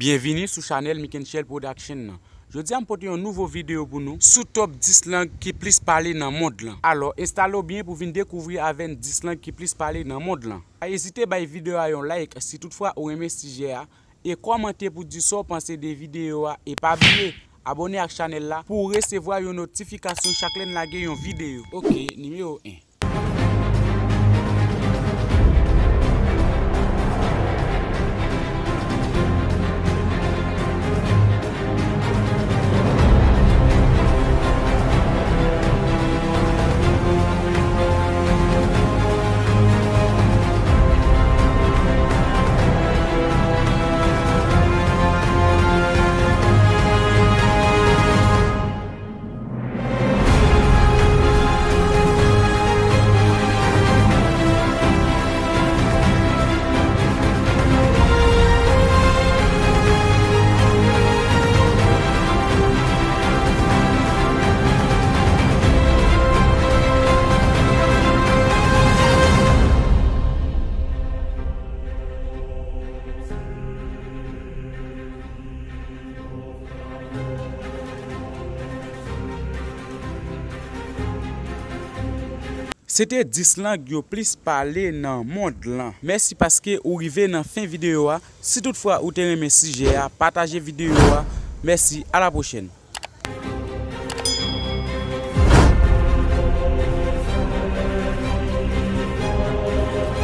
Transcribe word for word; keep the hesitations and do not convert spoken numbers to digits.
Byenvini sou chanèl Mikenchel Production nan. Jodi a m pote yon nouvo videyo pou nou sou top dis lang ki plis pale nan mond lan. Alò, enstale w byen pou vin dekouvri avè n dis lang ki plis pale nan mond lan. Pa ezite bay videyo a yon like si toutfwa ou renmen sijè a, e kòmante pou di sa w panse de videyo a, e pa bliye abòne ak chanèl la pou w resevwa yon notifikasyon chak lè n lage yon videyo. Oke, nimewo en. Se te dis lang yo plis pale nan mond lan. Mèsi paske ou rive nan fen videyo a. Si toutfwa ou te renmen sijè a, pataje videyo a. Mèsi, a la pwochèn.